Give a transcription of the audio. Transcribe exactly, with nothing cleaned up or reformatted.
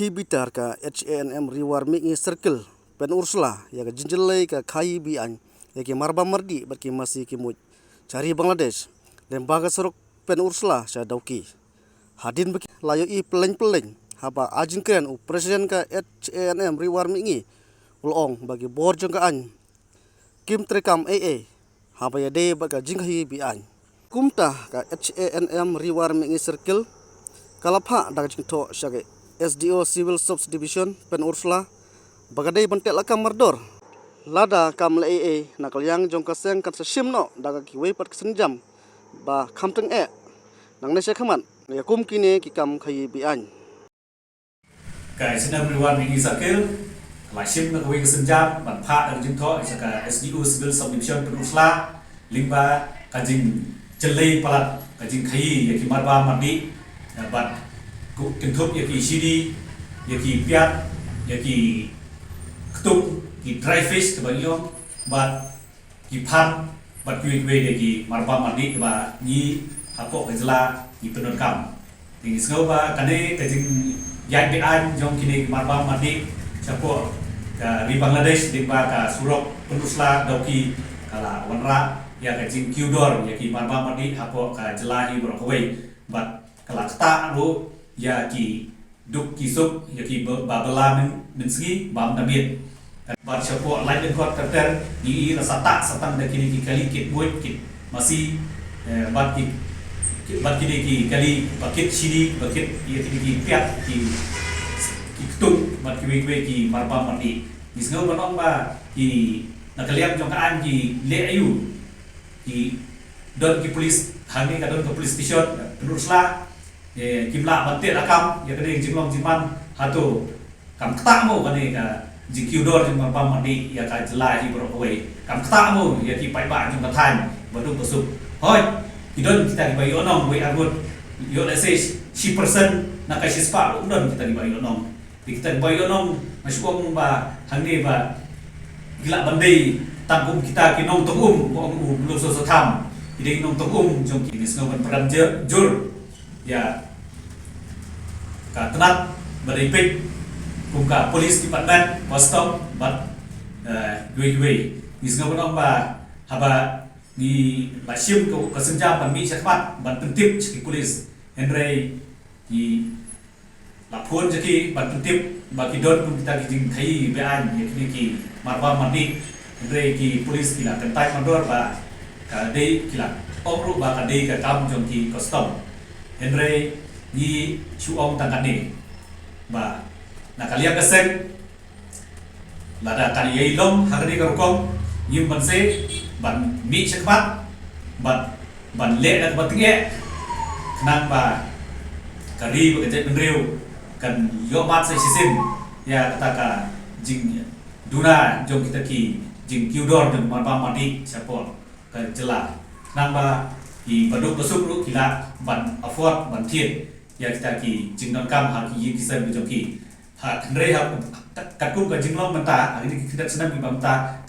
Bitar ka H A N M Ri War Mihngi Circle, Pynursla, ïa ka jingjyllei ka khaïi be-aiñ ïa ki marbam mardih bad ki masi ki muid sha ri Bangladesh, lyngba ka surok Pynursla sha Dawki. Hadien ba ki la ïohi pylleng pylleng, haba ai jingkren u President ka H A N M Ri War Mihngi, u la ong ba ki bor jong ka aiñ kim treikam ei ei haba ïadei bad ka jingkhaïi be-aiñ. Kumta ka H A N M Ri War Mihngi Circle ka la phah da ka jingthoh sha ka S D O Civil Sub Division Pynursla ba ka dei ban teh lakam mardor. Lada kam leh ei ei na ka liang jong ka seng kan sa shim noh da ka kiwei pat ka sienjam ba kham tyngeh nangne sha khmat ïa kum kine ki kam khaïi be-aiñ. Ka H A N M Ri War Mihngi Circle ka la shim na kawei ka sienjam ban phah da ka jingthoh sha ka S D O Civil Sub Division Pynursla lyngba ka jingjyllei palat ka jingkhaïi ïa ki marbam mardih, eh, bad kynthup ïa ki shini, ïa ki piat, ïa ki ktung, ki dry fish kaba ngi ong, bad ki phan bad kiwei kiwei de ki marbam mardih kiba ngi hapoh ka jylla ngi pyndonkam. Te ngi sngew ba kane ka jingïaid be-aiñ jong kine ki marbam mardih shapoh ka ri Bangladesh lyngba ka surok Pynursla Dawki ka la wanrah ïa ka jingkiew dor ïa ki marbam mardih hapoh ka jylla hi baroh kawei, bad ka la ktah ruh ïa ki duk ki suk ïa ki ba, ba bylla myn, mynsngi bam da miet. Bad shapoh laitlyngkot ter ter ngi i la satah satang da kine ki kali kit buit kit masi, eh, bad ki, ki, bad kine ki kali ba kit shini, ba kit ïa kine ki piat, ki, ki ktung, bad kiwei kiwei ki marbam mardih. Ngi sngew ban ong ba ki na ka liang jong ka aiñ ki leh aïu, ki don ki police, hangne ka don ka police station Pynursla, eh, kim lah ban teh lakam ïa kane ka jinglong jingman hato kam ktah mo kane ka jingkiew dor jong marbam mardih ïa ka jylla hi baroh kawei, kam ktah mo ïa ki paidbah jong ka thaiñ ba duk ba suk. Hooid, ki don kita kiba ïoh nong wei arngut, ïoh lehse shi percent na ka shispah ruh don kita kiba ïoh nong. Te kita kiba ïoh nong nga shu ong ba hangne ba ki lah ban dei tang kum kita ki nongtong um, ba ong u Blue Sosa Tham, ki dei nongtong um jong ki. Ngi sngew ban pyrkhat jur ïa ka tnat ba dei peit kum ka police department, custom bad, eh, kiwei kiwei. Ngi sngew ban ong ba haba ngi la shim ka, ka sienjam ban mih shakhmat ban pyntip sha ki police, hynrei ngi la phone sha ki ban pyntip ba ki don kum kita ki jingkhaïi be-aiñ ïa kine ki marbam mardih, hynrei ki police ki la kyntait mardor ba ka dei, ki la ong ruh ba ka dei ka kam jong ki custom. Hynrei ngi shu ong tang katne ba na ka liang ka seng, lada kan ïai long ha kane ka rukom, ngim banse ban mih shakhmat bad ban leh da kaba tyngeh, khnang ba ka ri bad ka jaitbynriew kan ïohmad sa shisien ïa kata ka jingduna jong kita ki jingkiew dor jong marbam mardih shapoh ka jylla, khnang ba ki ba duk ba suk ruh ki lah ban afford ban thied ïa kita ki jingdonkam ha ki ïing ki sem ki jong ki. Ha, hynrei ha kat-, katkum ka jinglong mynta ha kine ki khyndiat snem kiba mynta,